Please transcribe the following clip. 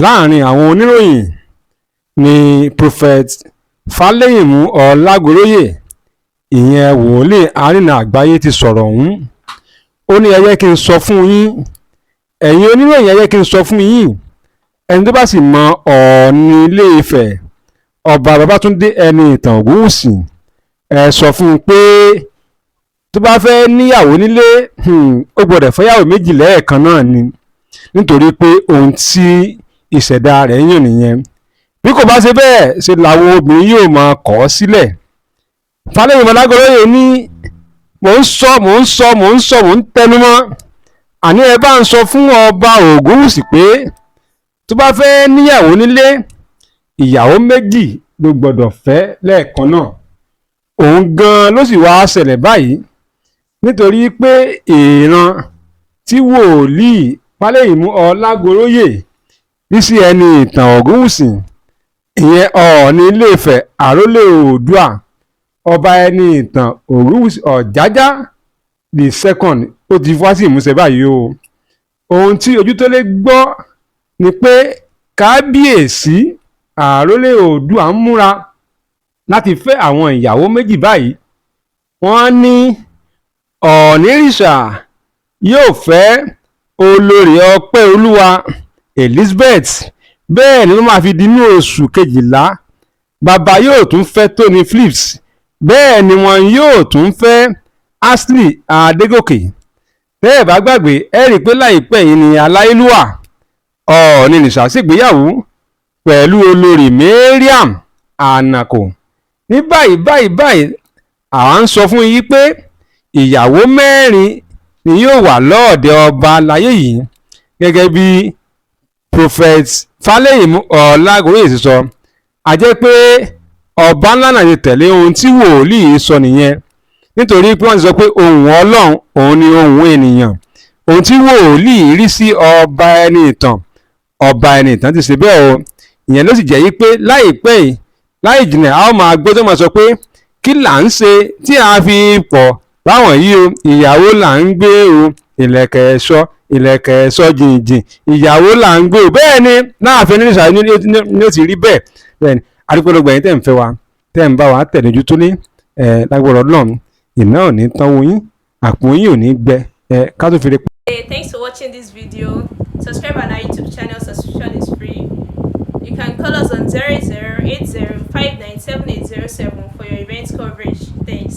Láàrin àwọn oníròyìn ní Prophet Falẹ̀yìnmú Ọlágoróyè, ìyẹn wòlíì àrínà àgbáyé, ti sọ̀rọ̀ ọ̀hún. Ó ní, "Ẹ jẹ́ kí n sọ fún yín, ẹ̀yin oníròyìn, ẹ jẹ́ kí n sọ fún yín. Ẹni tó bá sì mọ Ọọ̀ni Ilé-Ifẹ̀, Ọba Babátúndé Ẹniìtàn Ògúnwùsì, ẹ sọ fún un pé tó bá fẹ́ níyàwó nílé, ó gbọ́dọ̀ fẹ́yàwó méjì lẹ́ẹ̀kan náà ni, nítorí pé ohun tí ìṣẹ̀dá rẹ̀ yàn nìyẹn. Bí kò bá ṣe bẹ́ẹ̀, ṣe làwọn obìnrin yóò máa kọ̀ ọ́ sílẹ̀." Fálẹ́yìnmọ́ Ọlágoróyè ní, "Mò ń sọ, mò ń sọ, mò ń sọ, mò ń tẹnumọ́. Àní ẹ bá ń sọ fún Ọba Ògúnwùsì pé tó bá fẹ́ níyàwó nílé, ìyàwó méjì ló gbọ́dọ̀ fẹ́ lẹ́ẹ̀kan náà." Òun gan-an ló sì wáá ṣẹlẹ̀ báyìí, nítorí pé ìran tí wòlíì Fálẹ́yìnmú Ọlágoróyè rí sí Ẹniìtàn Ògúnwùsì, ìyẹn Ọọ̀ni Ilé-Ifẹ̀, àrólé Oòdùà, Ọba Ẹniìtàn Ògúnwùsì Ọ̀jájá the Second, ó ti wá sí ìmúṣẹ báyìí o. Ohun tí Ojútólé gbọ́ ni pé Kábíyèsí àrólé Oòdùà ń múra láti fẹ́ àwọn ìyàwó méjì báyìí. Wọ́n ní Ọ̀ọ̀nìrìṣà yóò fẹ́ Olórí Ọpẹ́olúwa Elizabeth. Bẹ́ẹ̀ ni wọ́n máa fi di inú oṣù kejìlá, bàbá yóò tún fẹ́ Tony Phillips. Bẹ́ẹ̀ ni wọn yóò tún fẹ́ Ashley Adégòkè. Tẹ́ ẹ̀ bá gbàgbé, ẹ rí i pé láìpẹ́ yìí ni aláìlúwà Ọ̀ọ̀nìrìṣà ṣègbéyàwó pẹ̀lú Olórí Mariam Anako. Ní báyìí báyìí báyìí, àwa ń sọ fún yín pé ìyàwó mẹ́rin ni yóò wà lọ́ọ̀dẹ̀ ọba láyé yìí, gẹ́gẹ́ bí Prophet Falẹ́yìnmú Ọlágoróyè ṣe sọ. A jẹ́ pé ọba ńlá náà ti tẹ̀lé ohun tí wòlíì sọ nìyẹn, nítorí pé wọ́n ti sọ pé ohùn Ọlọ́run òun ni ohùn ènìyàn. Ohun tí wòlíì rí sí Ọba Ẹniìtàn, Ọba Ẹniìtàn ti ṣe bẹ́ẹ̀ o. Ìyẹn ló sì jẹ́ yí pé láìpẹ́ yìí, láì jìnnà, a ó máa gbọ́ tó máa sọ pé, "Kí là ń ṣe tí a fi pọ̀ báwọn yìí o? Ìyàwó là ń gbé o, ìlẹ̀kẹ̀ ẹ̀ṣọ́, ìlẹ̀kẹ̀ ẹ̀ṣọ́ jìnjìn, ìyàwó là ń gbé o." Bẹ́ẹ̀ ni láàfin oníṣà ni ó ti rí bẹ́ẹ̀. Bẹ́ẹ̀ ni adúpẹ́lọgbà yín tẹ̀ ń fẹ́ wa, tẹ̀ ń bá wa tẹ̀lé ojú tó ní ẹ̀ lágbára Ọlọ́run, ìná ò ní tánwó yín, àpò yín ò ní gbẹ ẹ̀ ká tó fi lè. Hey, thanks for watching this video. Subscribe on our YouTube channel, subscription is free. You can call us on 0080 for your event coverage. Thanks.